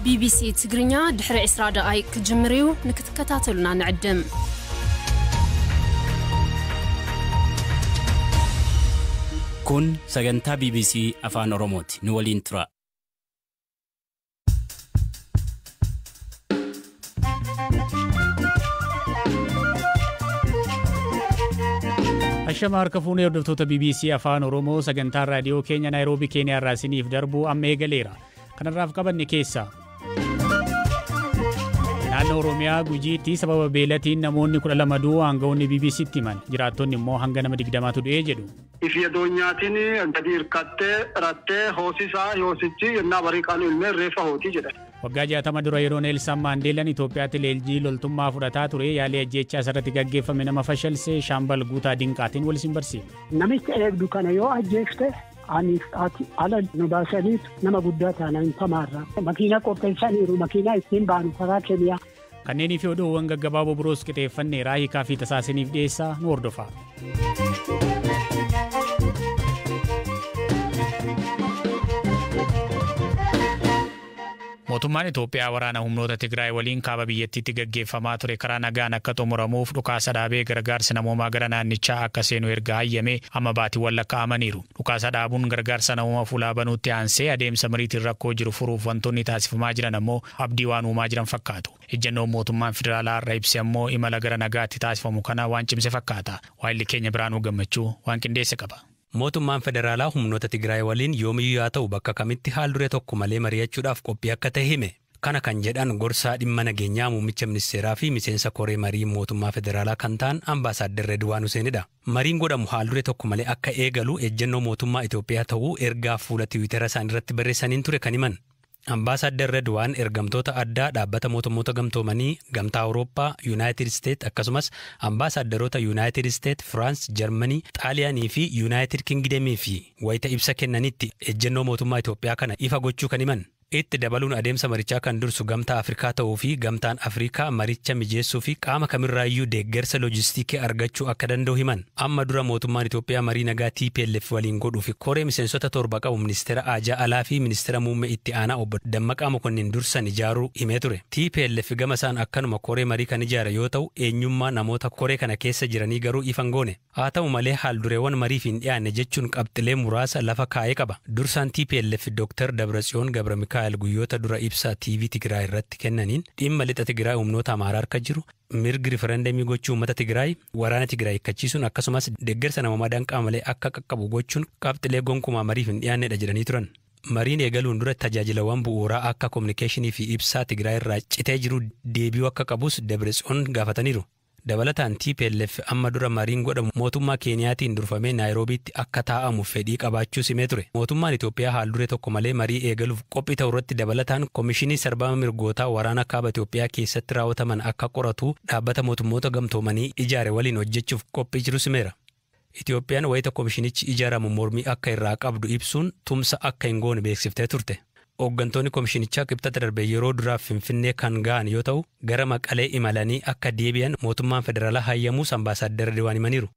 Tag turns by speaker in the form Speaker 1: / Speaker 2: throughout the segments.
Speaker 1: ቢቢሲ ትግርኛ ድሕሪ 20 ደቓይቅ ክጅምር እዩ። ንክትከታተሉና ንዕድም።
Speaker 2: Kun sagantaa BBC Afaan Oromooti. Nu waliin tura.
Speaker 3: Ashama harka fuunee hordoftoota BBC Afaan Oromoo, sagantaan raadiyoo keenya Naayiroobii Keeniyaa irraa isiniif darbu amma eegaleera. Kanarraaf qabanne keessa. Naannoo Oromiyaa Gujiitti sababa beelatiin namoonni 12 du'uu aangawoonni BBCtti himan. Jiraattonni immoo hanga nama 20tu du'ee jedhu.
Speaker 4: Ifi adoonyaatiin gadi hirkattee rattee hoosisaa hoosichi yennaa barii qaanu ilmee reeffa hootii jedhan.
Speaker 3: Waggaa 60 dura yeroo Neelsan Maandeelaan Itoophiyaatti leenjii loltummaa fudhataa ture, yaalii ajjeechaa isarratti gaggeeffame nama fashalse Shaambal Guutaa Dinqaatiin wal isin barsiifna.
Speaker 5: Namicha eegdu kana yoo ajjeefte, ani ati ala nu baasaniif nama guddaa taana hin tamaarra. Makiinaa qopheessaniiru, makiinaa ittiin baanu karaa Keniyaa.
Speaker 3: Kanneenii fi oduuwwan gaggabaaboo biroos qixeeffanneeraa, hiikaa fi tasaasiniif dhiyeessaa, nu hordofa. Mootummaan Itoophiyaa waraana humnoota Tigraay waliin kaaba biyyattiitti gaggeeffamaa ture karaa nagaan akka xumuramuuf dhukaasa dhaabee gargaarsi namoomaa gara naannichaa akka seenu erga hayyamee amma baatiiwwan lakkaa'amaniiru. Dhukaasa dhaabuun gargaarsa namoomaa fuulaa banuutti aansee adeemsa mariitiin rakkoo jiru furuuf wantoonni taasifamaa jiran ammoo abdii waan uumaa jiran fakkaatu. Ejjennoon mootummaan federaalaa irra ibse ammoo imala gara nagaatti taasifamu kana waan cimse fakkaata. Waayilli keenya Biraanuu Gammachuu waan qindeesse qaba.
Speaker 6: Mootummaan federaalaa humnoota Tigraay waliin yoomiyyuu haa ta'u bakka kamitti haal duree tokko malee mari'achuudhaaf qophii akka ta'e hime. Kana kan jedhan gorsaa dhimma nageenyaa muummicha ministeeraa fi miseensa koree marii mootummaa federaalaa kan ta'an Ambaasaadder Redwaan Huseenidha. Mariin godhamu haal duree tokko malee akka eegalu ejjennoo mootummaa Itoophiyaa ta'uu ergaa fuula Tiwiitara isaanii irratti barreessaniin ture kan himan. Ambaasaadder Redwaan ergamtoota addaa dhaabbata mootummoota gamtoomanii, Gamtaa Awurooppaa, Yuunaayitid Isteet akkasumas ambaasaaddaroota Yuunaayitid Isteet, Firaans, Jarmanii, Xaaliyaanii fi Yuunaayitid Kingidemii fi wayita ibsa kennanitti ejjennoo mootummaa Itoophiyaa kana ifa gochuu kan himan. Itti dabaluun adeemsa marichaa kan dursu Gamtaa Afrikaa ta'uu fi Gamtaan Afrikaa maricha mijeessuu fi qaama kamirraayyuu deeggarsa loojistiikii argachuu akka danda'u himan. Amma dura mootummaan Itoophiyaa marii nagaa TPLF waliin godhuu fi koree miseensota 7 qabu ministeera Aajaa Alaa fi ministeera muummee itti aanaa obbo Dammaqaa Mokonnin dursan ijaaruu himee ture. TPLF gama isaan akkanuma koree marii kan ijaare yoo ta'u, eenyummaa namoota koree kana keessa jiranii garuu ifa hin goone. Haa ta'u malee, haaldureewwan mariif hin dhiyaanne jechuun qabxilee muraasa lafa kaa'ee qaba. Dursaan TPLF Dr. Dabratsiyoon Gabra Mikaa'el guyyoota dura ibsa TV Tigraay irratti kennaniin dhimma lixa Tigraay humnoota Amaaraa harka jiru, mirgi rifereendamii gochuu uummata Tigraay, waraana Tigraay hiikkachiisuun akkasumas deeggarsa namoomaa danqaa malee akka qaqqabu gochuun qabxilee gonkumaa mariif hin dhiyaannedha jedhanii turan. Mariin eegaluun dura tajaajilawwan bu'uuraa akka kominikeeshinii fi ibsaa Tigraay irraa citee jiru deebi'uu akka qabus Dabratsiyoon gaafataniiru. Dabalataan TPLF amma dura mariin godhamu mootummaa Keeniyaatiin durfamee Naayiroobiitti akka taa'amu fedhii qabaachuu simee ture. Mootummaan Itoophiyaa haal duree tokko malee marii eegaluuf qophii ta'u irratti dabalataan koomishinii sarbama mirgootaa waraana kaaba Itoophiyaa keessatti raawwataman akka qoratu dhaabbata mootummoota gamtoomanii ijaare waliin hojjechuuf qophii jiru simeera. Itoophiyaan wayita koomishinichi ijaaramu mormii akka irraa qabdu ibsuun tumsa akka hin goone beeksiftee turte. Hooggantoonni koomishinichaa Kibxata darbe yeroo duraaf Finfinnee kan ga'an yoo ta'u, gara Maqalee imalanii akka deebi'an mootummaan federaalaa hayyamuus Ambaasaadder Redwaan himaniiru.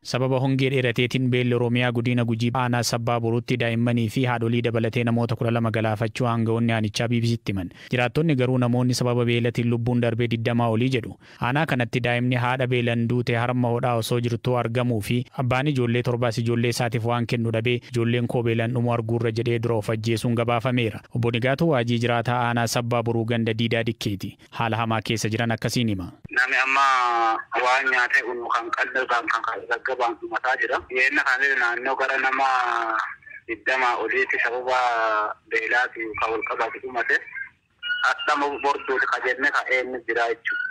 Speaker 3: Sababa hongee dheerateetiin beelli Oromiyaa godina Gujii aanaa Sabbaa Boruutti daa'immanii fi haadholii dabalatee namoota 12 galaafachuu aangawoonni aanichaa BBCtti himan. Jiraattonni garuu namoonni sababa beelatiin lubbuun darbee 20 olii jedhu. Aanaa kanatti daa'imni haadha beelan duute harma hodhaa osoo jirtuu argamuu fi abbaan ijoollee 7s ijoollee isaatiif waan kennu dhabee ijoolleen koo beelan dhumuu arguurra jedhee dura of ajjeesuun gabaafameera. Obbo Nigaatuu Waajii jiraataa aanaa Sabbaa Boruu ganda Diidaa Dikkeeti. Haala hamaa keessa jiran akkasiin hima.
Speaker 4: Namni amma waan nyaatee unu kan qal'irraan kan gaggabaan dhumataa jira. Yeenna kanallee naannoo gara nama 20 oliitti sababa beelaatiin kan wal qabatu dhumate. Hadhama borduuti ka jenne ka eenyu jira jechuudha.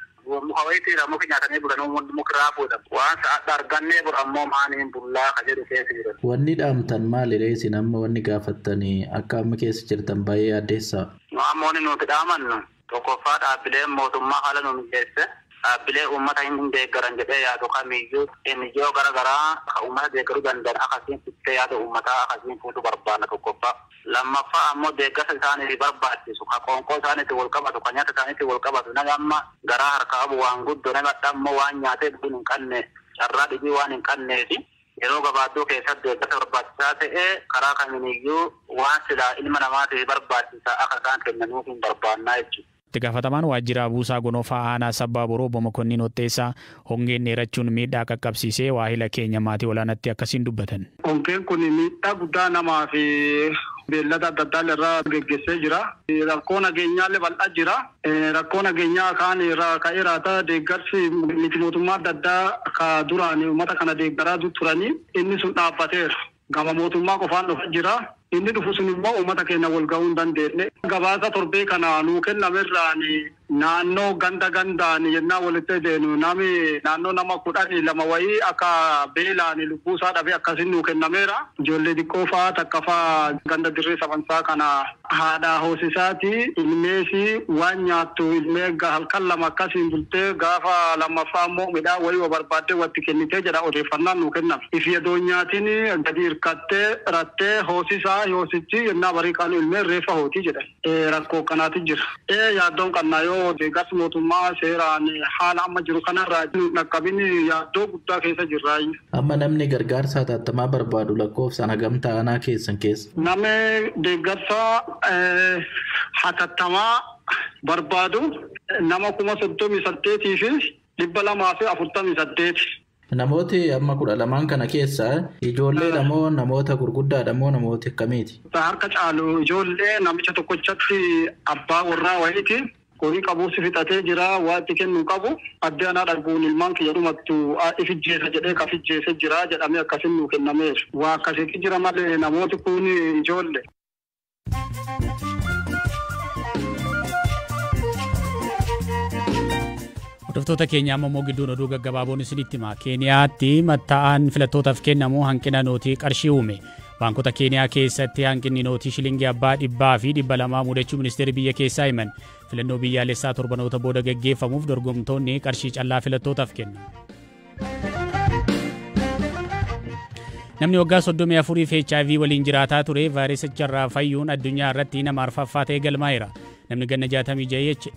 Speaker 4: Muka wayiitiidha, muki nyaatanii bulan muki raafuudha. Waan sa'aadha argannee bur ammoo maaniin bullaa ka jedhu keessa jira.
Speaker 7: Wanni dhaamtan maalidha isin amma wanni gaafattanii akka amma keessa jirtan baay'ee addeessaa?
Speaker 4: Nu amma wanni nuti dhaamannu tokkoffaa dhaabbileen mootummaa haala nu mijeesse, dhaabbilee uummata hin deeggaran jedhee yaadu kamiyyuu, NGO gara garaa ka uummata deeggaruu danda'an akkasiin fittee yaada uummataa akkasiin fuutu barbaanna tokkoffaa. Lammaffaa ammoo deeggarsa isaaniif barbaachisu, ka qoonqoo isaaniitti wal qabatu, ka nyaata isaaniitti wal qabatu, nama amma garaa harkaa qabu waan guddoo, nama ammoo waan nyaatee dhuguun hin qabne, carraa dhibii waan hin qabneefi Yeroo gabaabduu keessatti deeggarsa barbaachisaa ta'e karaa kamiiniyyuu waan silaa ilma namaatiif barbaachisaa akka isaan kennanuuf hin barbaannaa jechuudha.
Speaker 3: Itti gaafatamaan waajjira Buusaa Gonofaa Aanaa Sabbaa Boroo Obbo Mokonnin Hotteessaa hongeen dheerachuun miidhaa qaqqabsiisee waahila keenya maatii olaanaatti akkasiin dubbatan.
Speaker 8: Hongeen kun miidhaa guddaa namaa fi beellada adda addaa irraa geggeessee jira. Rakkoo nageenyaallee bal'aa jira. Rakkoo nageenyaa kaan irraa ka'ee raata deeggarsi miti mootummaa adda addaa ka duraan uummata kana deeggaraa turanii inni sun dhaabbateera. Gama mootummaa qofaan dhufa jira. Inni dhufu sun immoo uummata keenya wal ga'uu hin dandeenye. Gabaasa torbee kana nuu kennamerraan naannoo ganda gandaan yennaa walitti deenu nami naannoo nama 12 wayii akka beelaan lubbuusaa dhabe akkasiin nuu kennameera. Ijoollee xiqqoo fa'aa takka fa'aa ganda dirree sabansaa kana haadha hoosisaati ilmeesi waan nyaattu ilmee halkan lama akkasiin bultee gaafa lammaffaa immoo midhaan wayii wa barbaaddee watti kennitee jedha odeeffannaan nuu kenname. Ifi adoon nyaatiin gadi hirkattee rattee hoosisaa hoosichi yennaa barii qaanu ilmee reeffa hootii jedhan. Rakkoo kanaatu jira. Yaaddoon qannaa yoo deeggarsi mootummaa seeraan haala amma jiru kanarraa dhaqqabin yaaddoo guddaa keessa jirra.
Speaker 7: Amma namni gargaarsa hatattamaa barbaadu lakkoofsaan hagam ta'anaa keessan keessa?
Speaker 8: Namni deeggarsa hatattamaa barbaadu nama 38,248.
Speaker 7: Namooti amma 12 kana keessa ijoolleedha moo namoota gurguddaadha moo namoota akkamiiti?
Speaker 8: Harka caalu ijoollee namicha tokkochatti abbaa warraa wayiiti. Horii qabuus fixatee jira waa itti kennuu qabu. Adde anaa dhaguun ilmaan kiyya dhumattu ifijjeessa jedhee kafijjeesse jira jedhamee akkasiin nuu kennameera. Waa akkasitti jira malee namooti kun ijoollee.
Speaker 3: Hordoftoota keenya amma immoo gidduun oduu gaggabaaboon isinitti hima. Keeniyaatti matta'aan filattootaaf kennamu hanqina nootii qarshii uume. Baankota Keeniyaa keessatti hanqinni nootii shilingii abbaa 100 fi 200 mudachuu ministeerri biyya keessaa himan. Filannoo biyyaalessaa torbanoota booda gaggeeffamuuf dorgomtoonni qarshii callaa filattootaaf kennu. Namni waggaa 34 fi HIV waliin jiraataa ture vaayirasicharraa fayyuun addunyaa irratti nama arfaffaa ta'ee galmaa'eera. Namni ganna 66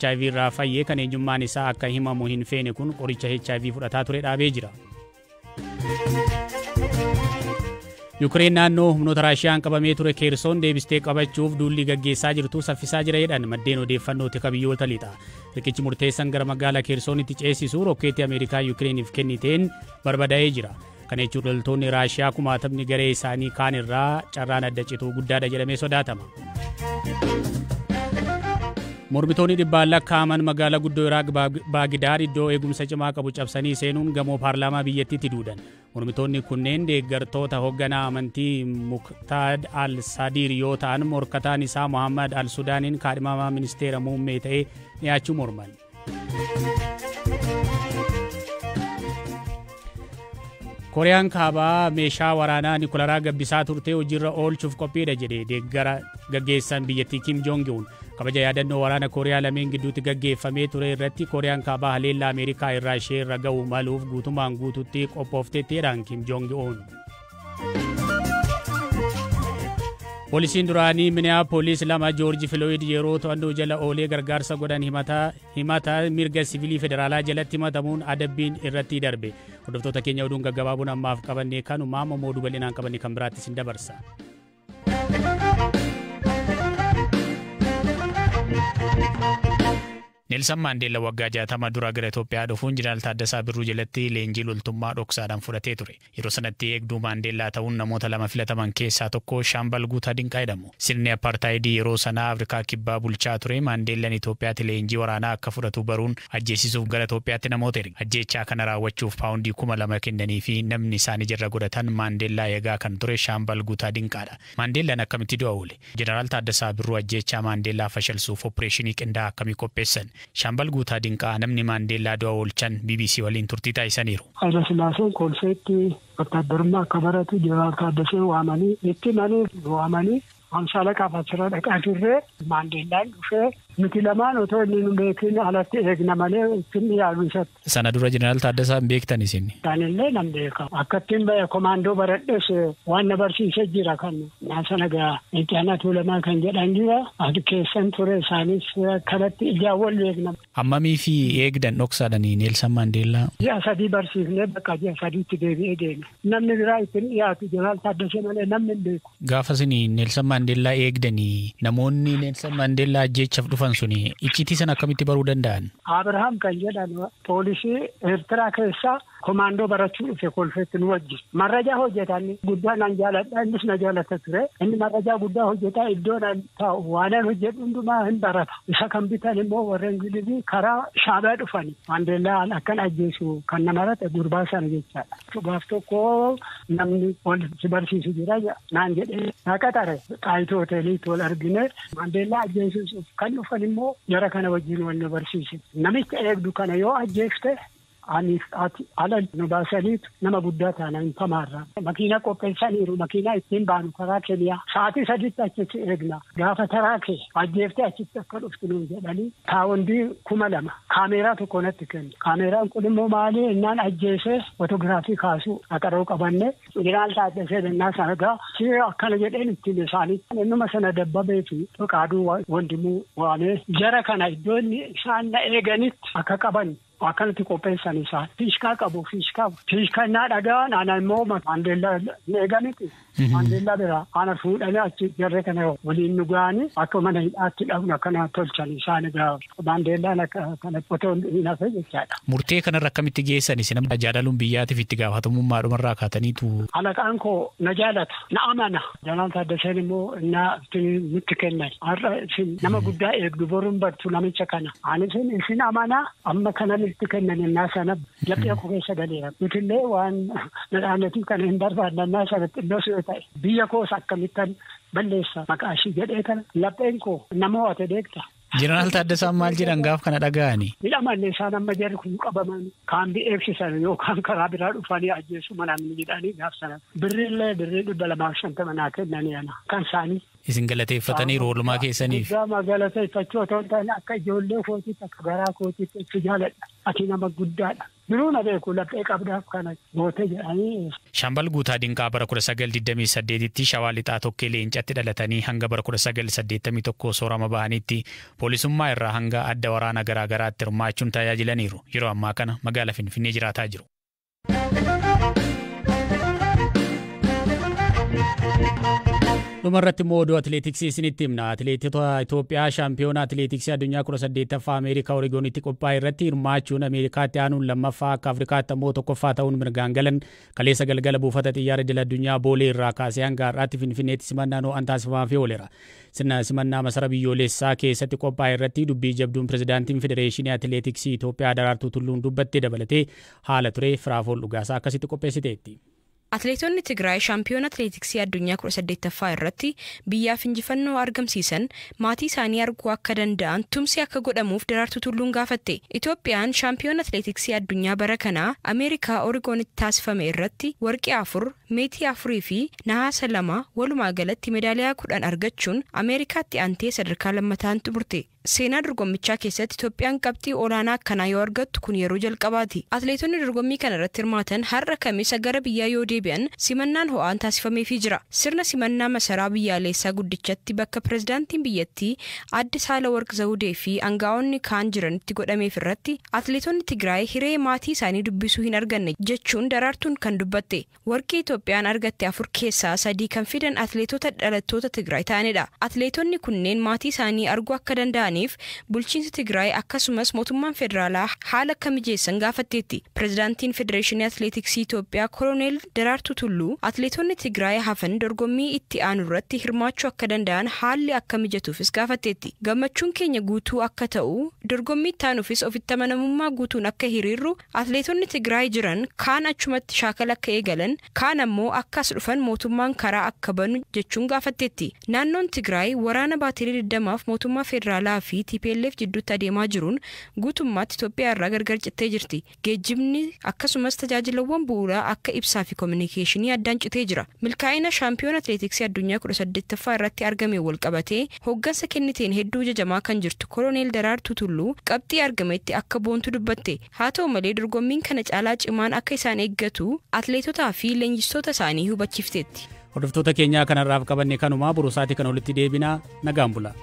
Speaker 3: HIV irraa fayyee kan eenyummaan isaa akka himamu hin feene kun qoricha HIV fudhataa ture dhaabee jira. Yuukireen naannoo humnoota Raashiyaan qabamee ture Keersoon deebistee qabachuuf duulli gaggeessaa jirtu saffisaa jira jedhan maddeen odeeffannoo tika biyyoota lixa. Riqichi murteessan gara magaalaa Keersoonitti ceesisu rokkeetti Ameerikaa Yuukireeniif kenniteen barbadaa'ee jira. Kana jechuun loltoonni Raashiyaa kumaatamni garee isaanii kaan irraa carraan adda cituu guddaadha jedhamee sodaatama. Mormitoonni dhibbaan lakkaa'aman magaalaa guddoo Iraaq Baagdaad iddoo eegumsa cimaa qabu cabsanii seenuun gamoo paarlaamaa biyyattiitti duudan. Mormitoonni kunneen deeggartoota hoogganaa amantii Muktaad al-Sadiir yoo ta'an morkataan isaa Mohammad al-Sudaaniin kaadhimamaa ministeera muummee ta'ee dhiyaachuu morman. Kooriyaan kaabaa meeshaa waraanaa Nikolaraa gabbisaa turte hojiirra oolchuuf qophiidha jedhe deeggara gaggeessan biyyattii Kim Jong Un. Kabaja yaadannoo waraana Kooriyaa lameen gidduutti gaggeeffamee ture irratti Kooriyaan kaabaa haleellaa Ameerikaa irraa ishee irra ga'u maluuf guutumaan guututti qophoofteetti jedhan Kim Jong Un. Poolisiin duraanii Minneapolis 2 Joorji Filooyid yeroo to'annoo jala oolee gargaarsa godhan himata mirga siviilii federaalaa jalatti himatamuun adabbiin irratti darbe. Hordoftoota keenya oduun gaggabaabuun ammaaf qabanne kanuma amma oduu bal'inaan qabanne kan biraatti isin dabarsa. Neelsan Maandeellaa waggaa 60 dura gara Itoophiyaa dhufuun Jeneraal Taaddasaa Birruu jalatti leenjii loltummaa dhoksaadhaan fudhatee ture. Yeroo sanatti eegduu Maandeellaa ta'uun namoota 2 filataman keessaa tokko Shaambal Guutaa Dinqaa jedhamu. Sirni apartaayidii yeroo sanaa Afrikaa Kibbaa bulchaa ture Maandeellaan Itoophiyaatti leenjii waraanaa akka fudhatu baruun ajjeesisuuf gara Itoophiyaatti namoota erge. Ajjeechaa kana raawwachuuf paawundii 2000 kennanii fi namni isaanii jirra godhatan Maandeellaa eegaa kan ture Shaambal Guutaa Dinqaadha. Maandeellaan akkamitti du'a oole? Jeneraal Taaddasaa Birruu ajjeechaa Maandeellaa fashalsuuf opereeshinii qindaa'aa akkamii qopheessan? Shaambal Guutaa Dinqaa namni Maandeellaa du'a oolchan BBC waliin turtii taasisaniiru.
Speaker 5: Hayilasillaaseen kolfeetti ወታደርማ akka baratu Jeneraal Taaddasee waamanii itti malee waamanii hamsa alaqaaf achirra dhaqaa turre Maandeellaan dhufee Nuti lamaan otoo inni nu beekin alatti eegna malee ittiin yaalu isatti.
Speaker 3: Sana dura Jeneraal Taaddasaa hin beektan isin?
Speaker 5: Isaanillee nan beeka. Akkattiin komaandoo baradhes waan na barsiisee jira kan sana gaa itti aanaa Tuulamaa kan jedhan jira. Ati keessan ture isaanis kanatti ijaan wal beekna.
Speaker 3: Hammamii fi eegdan dhoksaadhanii Neelsan Maandeellaa?
Speaker 5: Ji'a 3 barsiifnee bakka ji'a 3tti deebi'ee deeme. Namni biraa ittiin dhiyaatu Jeneraal Taaddasee malee namni hin beeku.
Speaker 3: Gaafa isin Neelsan Maandeellaa eegdanii namoonni Neelsan Maandeellaa ajjeechaaf dhufan suni icciitii sana akkamitti baruu danda'an?
Speaker 5: Abrahaam kan jedhan poolisii Eertiraa keessaa komaandoo barachuu dhufe kolfeetti nu wajjin. Marrajaa hojjetan guddaa nan jaaladha innis na jaalata ture. Inni marrajaa guddaa hojjetaa iddoo nan taa'u waanan hojjedhu hundumaa hin barata. Isa kan bitan immoo warra Ingilizii karaa Shaabaa dhufani. Maandeellaan akkan ajjeesu kan nama rate gurbaa sana jechaadha. Gaaf tokko namni wal si barsiisu jira naan jedhee na qaxare. Xaayituu hoteeliitti wal argine Maandeellaa ajjeesuuf kan dhufan immoo jara kana wajjin wal nu barsiise. Namicha eegdu kana yoo ajjeefte ani ati ala nu baasaniitu nama guddaa taana hin tamaarra. Makiina qopheessaniiru makiinaa ittiin baanu karaa Keniyaa. Sa'aatii 3tti achitti eegna. Gaafa taraa kee ajjeeftee achitti akka dhuftu nuun jedhanii paawundii 2000 kaameeraa tokko natti kennu. Kaameeraan kun immoo maali innaan ajjeesee fotoogiraafii kaasuu aqaroo qabanne Jeneraal Taaddasee jennaa sana gaa si akkana jedheen ittiin isaanii innuma sana dabbabee fi Fiqaaduu Wandimuu waamee jara kana iddoo inni isaan na eeganitti akka qaban akkanatti qopheessan isaan. Fiishkaa qabu fiishkaa. Fiishkaa innaa dhagaan ana immoo Maandeellaa eeganitti. Maandeellaa bira ana fuudhanii achi jarree kana waliin nu ga'anii akka mana hidhaatti dhabnu akkana tolchan isaan egaa Maandeellaan akka otoo hin hafe jechaadha.
Speaker 3: Murtee kanarra akkamitti geessan isin jaalaluun biyyaatiif itti gaafatamummaadhumarraa kaataniitu.
Speaker 5: Alaqaan koo na jaalata na amana. Jeneraal Taaddaseen immoo innaa nutti kennan. Har'a isin nama guddaa eegdu boruun bartu namicha kana. Ani isin amana amma kana nutti kennan innaa sana laphee koo keessa galeera. Nutillee waan nadhaanatiif kana hin barbaadnannaa sana xinnoo yoo ta'e biyya koos akkamittan balleessa maqaa ishii jedhee kana lapheen koo nama ho'ate beekta.
Speaker 3: Jeneraal Taaddasaan maal jedhan gaaf kana dhaga'ani?
Speaker 5: Hidhamanne isaan amma jarri kun qabaman kaambii eegsisan yookaan karaa biraa dhufanii ajjeesu manaan jedhanii gaaf sana. Birriillee birrii 250 naa kennanii ana kan isaanii.
Speaker 3: Isin galateeffataniiru oolmaa keessaniif.
Speaker 5: Guddaa galateeffachuu otoo hin taane akka ijoollee kootiitti akka garaa kootiitti itti jaaladha. Ati nama guddaadha. Biruu na beeku laphee qabdaaf kana goote jedhanii.
Speaker 3: Shaambal Guutaa Dinqaa bara 1928tti Shawaa Lixaa Tokkee Leencatti dhalatanii hanga bara 1981 soorama bahanitti poolisummaa irraa hanga adda waraana garaa garaatti hirmaachuun tajaajilaniiru. Yeroo ammaa kana magaalaa Finfinnee jiraataa jiru. Dhumarratti immoo oduu atileetiksii isinitti himna. Atileetota Itoophiyaa shaampiyoona atileetiksii addunyaa 18ffaa Ameerikaa Oreegoonitti qophaa'e irratti hirmaachuun Ameerikaatti aanuun lammaffaa akka Afrikaatti ammoo tokkoffaa ta'uun mirgaan galan kaleessa galgala buufata xiyyaara idil addunyaa Boolee irraa kaasee hanga har'aatti Finfinneetti simannaa ho'aan taasifamaafii ooleera. Sirna simannaa masara biyyoolessaa keessatti qophaa'e irratti dubbii jabduun pirezidaantiin Federeeshinii Atileetiksii Itoophiyaa Daraartuu Tulluun dubbattee dabalatee haala ture Firaafool Dhugaasaa akkasitti qopheessiteetti.
Speaker 9: Atileetonni Tigraay shaampiyoona atileetiksii addunyaa 18ffaa irratti biyyaaf injifannoo argamsiisan maatii isaanii arguu akka danda'an tumsi akka godhamuuf Daraartuu Tulluun gaafatte. Itoophiyaan shaampiyoona atileetiksii addunyaa bara kanaa Ameerikaa Oreegoonitti taasifame irratti warqee 4, meetii 4 fi nahaasa 2 walumaa galatti meedaaliyaa 10 argachuun Ameerikaatti aantee sadarkaa lammataan xumurte. Seenaa dorgommichaa keessatti Itoophiyaan qabxii olaanaa akkanaa yoo argattu kun yeroo jalqabaati. Atileetonni dorgommii kana irratti hirmaatan har'a kamisa gara biyyaa yoo deebi'an simannaan ho'aan taasifameefii jira. Sirna simannaa masaraa biyyaalessaa guddichatti bakka pirezidaantiin biyyattii Aadde Saalawarq Zawudee fi aangaa'onni kaan jiranitti godhameef irratti atileetonni Tigraay hiree maatii isaanii dubbisuu hin arganne jechuun Daraartuun kan dubbatte. Warqii Itoophiyaan argatte 4 keessaa 3 kan fidan atileetota dhalattoota Tigraay ta'anidha. Atileetonni kunneen maatii isaanii arguu akka danda'an bulchiinsi Tigraay akkasumas mootummaan federaalaa haala akka mijeessan gaafatteetti. Pirezidaantiin Federeeshinii Atileetiksii Itoophiyaa Koloneel Daraartuu Tulluu atileetonni Tigraay hafan dorgommii itti aanu irratti hirmaachuu akka danda'an haalli akka mijatuufis gaafatteetti. Gammachuun keenya guutuu akka ta'u dorgommii itti aanuufis ofitti amanamummaa guutuun akka hiriirru atileetonni Tigraay jiran kaan achumatti shaakala akka eegalan kaan ammoo akka as dhufan mootummaan karaa akka banu jechuun gaafatteetti. Naannoon Tigraay waraana baatirii 20 mootummaa federaalaa fi TPLF jidduutti adeemaa jiruun guutummaatti Itoophiyaa irraa gargar cittee jirti. Geejjibni akkasumas tajaajilawwan bu'uuraa akka ibsaa fi kominikeeshinii addaan citee jira. Milkaa'ina shaampiyoona atileetiksii addunyaa 18ffaa irratti argame wal qabatee hooggansa kenniteen hedduu jajamaa kan jirtu Koloneel Daraartuu Tulluu qabxii argametti akka boontu dubbatte. Haa ta'u malee, dorgommiin kana caalaa cimaan akka isaan eeggatu atileetotaa fi leenjistoota isaanii hubachiifteetti.
Speaker 3: Hordoftoota keenyaa, kanarraaf qabanne kanumaa. Boruu sa'aatii kan olitti deebinaa, nagaan bula.